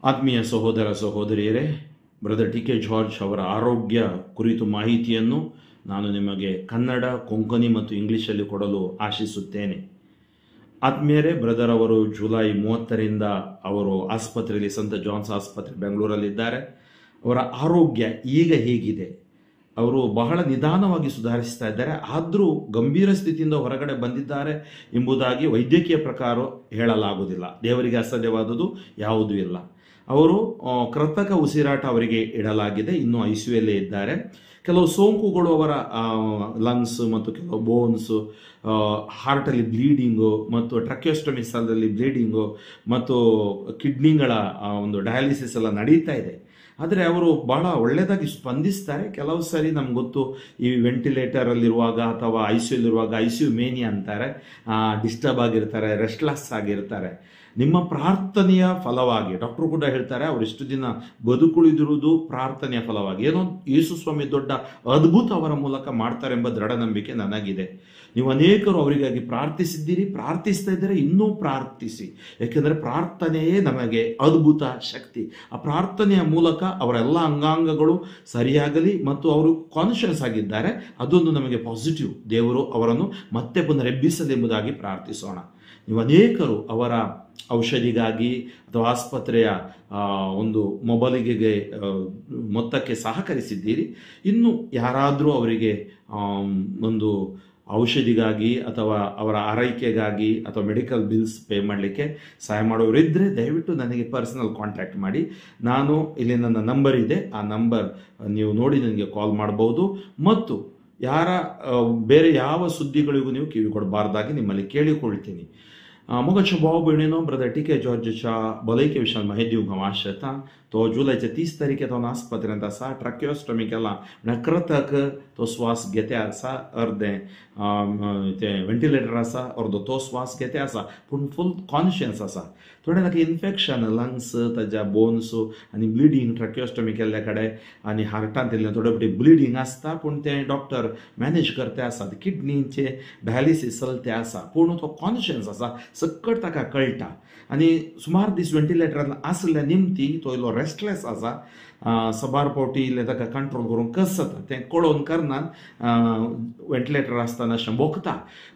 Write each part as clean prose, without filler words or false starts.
ಆತ್ಮೀಯ ಸಹೋದರ ಸಹೋದರಿಯರೇ, ಬ್ರದರ್ ಟಿ ಕೆ ಜಾರ್ಜ್ ಅವರ ಆರೋಗ್ಯ ಕುರಿತು ಮಾಹಿತಿಯನ್ನು ನಾನು ನಿಮಗೆ ಕನ್ನಡ, ಕೊಂಕಣಿ ಮತ್ತು ಇಂಗ್ಲೀಷಲ್ಲಿ ಕೊಡಲು ಆಶಿಸುತ್ತೇನೆ. ಆತ್ಮೀಯರೇ, ಬ್ರದರ್ ಅವರು ಜುಲೈ 30ರಿಂದ ಅವರು ಆಸ್ಪತ್ರೆಯಲ್ಲಿ, ಸಂತ ಜಾನ್ಸ್ ಆಸ್ಪತ್ರೆ ಬೆಂಗಳೂರಲ್ಲಿದ್ದಾರೆ. ಅವರ ಆರೋಗ್ಯ ಈಗ ಹೇಗಿದೆ? ಅವರು ಬಹಳ ನಿಧಾನವಾಗಿ ಸುಧಾರಿಸ್ತಾ ಇದ್ದಾರೆ, ಆದರೂ ಗಂಭೀರ ಸ್ಥಿತಿಯಿಂದ ಹೊರಗಡೆ ಬಂದಿದ್ದಾರೆ ಎಂಬುದಾಗಿ ವೈದ್ಯಕೀಯ ಪ್ರಕಾರ ಹೇಳಲಾಗುವುದಿಲ್ಲ. ದೇವರಿಗೆ ಅಸಾಧ್ಯವಾದುದು ಯಾವುದೂ ಇಲ್ಲ. ಅವರು ಕೃತಕ ಉಸಿರಾಟ ಅವರಿಗೆ ಇಡಲಾಗಿದೆ, ಇನ್ನೂ ಐಸಿಯುಯಲ್ಲೇ ಇದ್ದಾರೆ. ಕೆಲವು ಸೋಂಕುಗಳು ಅವರ ಲಂಗ್ಸ್ ಮತ್ತು ಕೆಲವು ಬೋನ್ಸು, ಹಾರ್ಟಲ್ಲಿ ಬ್ಲೀಡಿಂಗು ಮತ್ತು ಟ್ರಕ್ಯೋಸ್ಟಮಿ ಸ್ಥಳದಲ್ಲಿ ಬ್ಲೀಡಿಂಗು ಮತ್ತು ಕಿಡ್ನಿಗಳ ಒಂದು ಡಯಾಲಿಸಿಸ್ ಎಲ್ಲ ನಡೀತಾ ಇದೆ. ಆದರೆ ಅವರು ಬಹಳ ಒಳ್ಳೆಯದಾಗಿ ಸ್ಪಂದಿಸ್ತಾರೆ. ಕೆಲವು ಸರಿ ನಮ್ಗೆ ಗೊತ್ತು, ಈ ವೆಂಟಿಲೇಟರಲ್ಲಿರುವಾಗ ಅಥವಾ ಐಸಿಯುಲ್ಲಿರುವಾಗ ಐಸಿಯು ಮೇನಿಯಾ ಅಂತಾರೆ, ಡಿಸ್ಟರ್ಬ್ ಆಗಿರ್ತಾರೆ, ರೆಸ್ಟ್ಲೆಸ್ ಆಗಿರ್ತಾರೆ. ನಿಮ್ಮ ಪ್ರಾರ್ಥನೆಯ ಫಲವಾಗಿ, ಡಾಕ್ಟ್ರು ಕೂಡ ಹೇಳ್ತಾರೆ, ಅವರು ಇಷ್ಟು ದಿನ ಬದುಕುಳಿದಿರುವುದು ಪ್ರಾರ್ಥನೆಯ ಫಲವಾಗಿ. ಏನೋ ಯೇಸು ಸ್ವಾಮಿ ದೊಡ್ಡ ಅದ್ಭುತ ಅವರ ಮೂಲಕ ಮಾಡ್ತಾರೆ ಎಂಬ ದೃಢ ನಂಬಿಕೆ ನನಗಿದೆ. ನೀವು ಅನೇಕರು ಅವರಿಗಾಗಿ ಪ್ರಾರ್ಥಿಸಿದ್ದೀರಿ, ಪ್ರಾರ್ಥಿಸ್ತಾ ಇದ್ದರೆ ಇನ್ನೂ ಪ್ರಾರ್ಥಿಸಿ. ಯಾಕೆಂದರೆ ಪ್ರಾರ್ಥನೆಯೇ ನಮಗೆ ಅದ್ಭುತ ಶಕ್ತಿ. ಆ ಪ್ರಾರ್ಥನೆಯ ಮೂಲಕ ಅವರೆಲ್ಲ ಅಂಗಾಂಗಗಳು ಸರಿಯಾಗಲಿ ಮತ್ತು ಅವರು ಕಾನ್ಷಿಯಸ್ ಆಗಿದ್ದಾರೆ, ಅದೊಂದು ನಮಗೆ ಪಾಸಿಟಿವ್. ದೇವರು ಅವರನ್ನು ಮತ್ತೆ ಪುನರೆಬ್ಬಿಸಲಿ ಎಂಬುದಾಗಿ ಪ್ರಾರ್ಥಿಸೋಣ. ನೀವು ಅನೇಕರು ಅವರ ಔಷಧಿಗಾಗಿ ಅಥವಾ ಆಸ್ಪತ್ರೆಯ ಒಂದು ಮೊಬೈಲಿಗೆ ಮೊತ್ತಕ್ಕೆ ಸಹಕರಿಸಿದ್ದೀರಿ. ಇನ್ನು ಯಾರಾದರೂ ಅವರಿಗೆ ಒಂದು ಔಷಧಿಗಾಗಿ ಅಥವಾ ಅವರ ಆರೈಕೆಗಾಗಿ ಅಥವಾ ಮೆಡಿಕಲ್ ಬಿಲ್ಸ್ ಪೇ ಮಾಡಲಿಕ್ಕೆ ಸಹಾಯ ಮಾಡೋರಿದ್ದರೆ ದಯವಿಟ್ಟು ನನಗೆ ಪರ್ಸನಲ್ ಕಾಂಟ್ಯಾಕ್ಟ್ ಮಾಡಿ. ನಾನು ಇಲ್ಲಿ ನನ್ನ ನಂಬರ್ ಇದೆ, ಆ ನಂಬರ್ ನೀವು ನೋಡಿ ನನಗೆ ಕಾಲ್ ಮಾಡ್ಬೋದು. ಮತ್ತು ಯಾರ ಬೇರೆ ಯಾವ ಸುದ್ದಿಗಳಿಗೂ ನೀವು ಕಿವಿ ಕೊಡಬಾರ್ದಾಗಿ ನಿಮ್ಮಲ್ಲಿ ಕೇಳಿಕೊಳ್ತೀನಿ. मोगाचो भाव भयणीनो, ब्रदर टी के जॉर्जच्या भलायके विशयान माहिती दिवंक हांव आशेतां. तो जुलयच्या 30 तारखेर तो आस्पत्रेंत आसा. ट्रक्योस्टमी केला म्हळ्यार कृतक तो श्वास घेते आसा, अर्दें तें वेंटिलेटर आसा, अर्दो तो श्वास घेते आसा, पूण फूल कॉन्शियस आसा. थोडें ताका इन्फेक्शन लंग्स, ताज्या बोन्स आनी ब्लिडींग ट्रक्योस्टमी केल्ल्या कडेन आनी हार्टांत इल्लें थोडे फावटी ब्लिडींग आसता, पूण तें डॉक्टर मॅनेज करते आसा. किडनीचें डायलिसीस चलते आसा, पूण तो कॉन्शियस आसा, सक्कट ताका कळटा. आनी सुमार दीस वेंटिलेटरान आसल्या निमती तो इल्लो रेस्टलेस आसा. सबार फावटी इल्लें ताका कंट्रोल करूंक कस जाता, तें कळोवन करनान वेंटिलेटर आसतना अशें भोगता.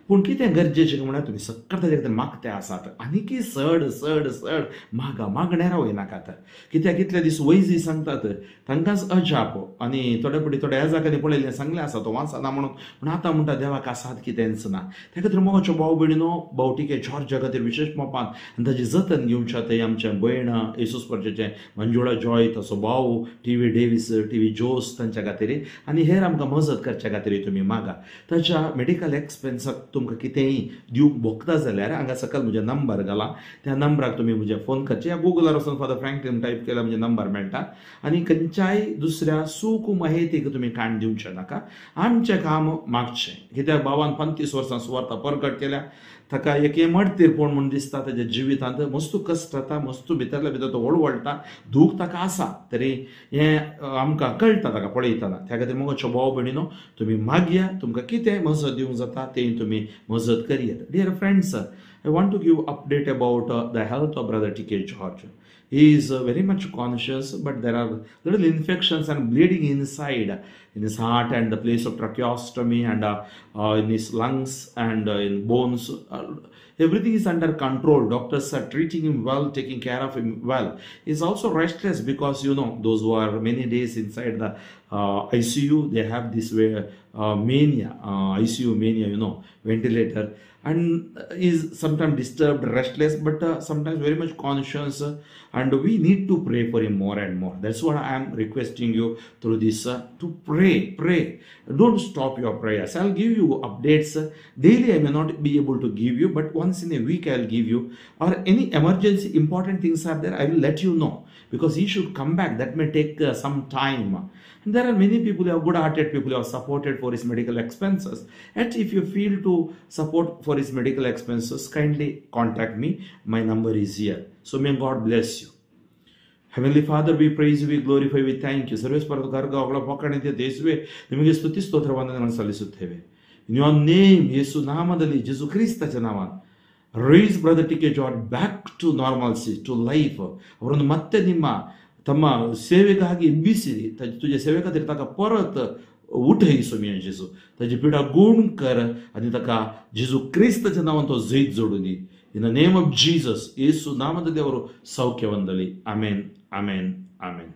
पूण कितें गरजेचें म्हळ्यार तुमी सक्कट ताजे खातीर मागते आसात, आनीकय चड चड चड मागा, मागण्या रावयनाकात. कित्याक कितले दीस वैजी सांगतात तांकांच अजाप. आनी थोडे फावटी थोड्या ह्या जाग्यांनी पळयल्लें सांगलें आसा तो वाचना म्हणून, पूण आतां म्हणटा देवाक आसात कितेंच ना. त्या खातीर मोगाच्यो भाव भयणीनो, भाव टी के जॉर्जा खातीर विशेश मोपान आनी ताजी जतन घेवच्या ते आमच्या भयण येसूस परचेचें मंजुळा जॉय, तसो भाव T V Davis, T V Jose तांच्या खातीर आनी हेर आमकां मजत करच्या खातीर तुमी मागा. ताच्या मेडिकल एक्सपेन्साक तुमकां कितेंय दिवंक भोगता जाल्यार हांगा सकयल म्हजें नंबर घाला, त्या नंबराक तुमी म्हजें फोन करचें. या गुगलार वचून फादर फ्रँकलीन टायप केल्यार म्हजें नंबर मेळटा. आनी खंयच्याय दुसऱ्या सूख माहितीक तुमी काण दिवचें नाका. आमचें काम मागचें, कित्याक भावान 35 वर्सां सुवार्ता परगट केल्या. ताका एक मडतीरपण म्हूण दिसता ताच्या जिवितांत, मस्तू कश्ट जाता, मस्तू भितरल्या भितर तो वळवळटा, दूख ताका आसा, तरी हें आमकां कळटा ताका पळयतना. त्या खातीर मोगाचो भाव भयणीनो, तुमी मागया, तुमकां कितें मजत दिवंक जाता तें तुमी मजत करयात. Dear friends, I want to give update about the health of brother T K George. He is very much conscious, but there are little infections and bleeding inside in his heart and the place of tracheostomy and in his lungs and in bones. Everything is under control. Doctors are treating him well, taking care of him well. He is also restless because, you know, those who are many days inside the ICU, they have this mania, ICU mania, you know, ventilator, and is sometimes disturbed, restless, but sometimes very much conscious, and we need to pray for him more and more. That's what I am requesting you through this, to pray, pray. Don't stop your prayers. I'll give you updates daily. I may not be able to give you, but once in a week I'll give you, or any emergency important things are there, I will let you know, because he should come back. That may take some time. And there are many people who are good-hearted people who have supported for his medical expenses. And if you feel to support for his medical expenses, kindly contact me. My number is here. So may God bless you. Heavenly Father, we praise you, we glorify, we thank you. ಸರ್ವೇಶ್ವರದ Garga ಪೊಕ್ಕಣಿದ್ದ ದೇಶವೇ, ನಿಮಗೆ ಸ್ತುತಿ ಸ್ತೋತ್ರವನ್ನು ಸಲ್ಲಿಸುತ್ತೇವೆ. In your name, ಯೇಸು ನಾಮದಲ್ಲಿ, ಜೇಸು ಕ್ರಿಸ್ತ ನಾಮ, Raise brother T K George back to normalcy, to life. ಅವರನ್ನು ಮತ್ತೆ ನಿಮ್ಮ ತಮ್ಮ ಸೇವೆಗಾಗಿ ಎಬ್ಬಿಸಿರಿ. तुजे सेवे खातीर ताका परत उठय सोमिया जेजू. ताजी पिडा गुण कर आनी ताका जेजू क्रिस्ताच्या नांवान तो जैत जोडूं दी. In the name of Jesus, Yesu ನಾಮದಲ್ಲಿ ಅವರು ಸೌಖ್ಯ ಹೊಂದಲಿ. ಆಮೇನ್, ಆಮೇನ್, ಆಮೇನ್.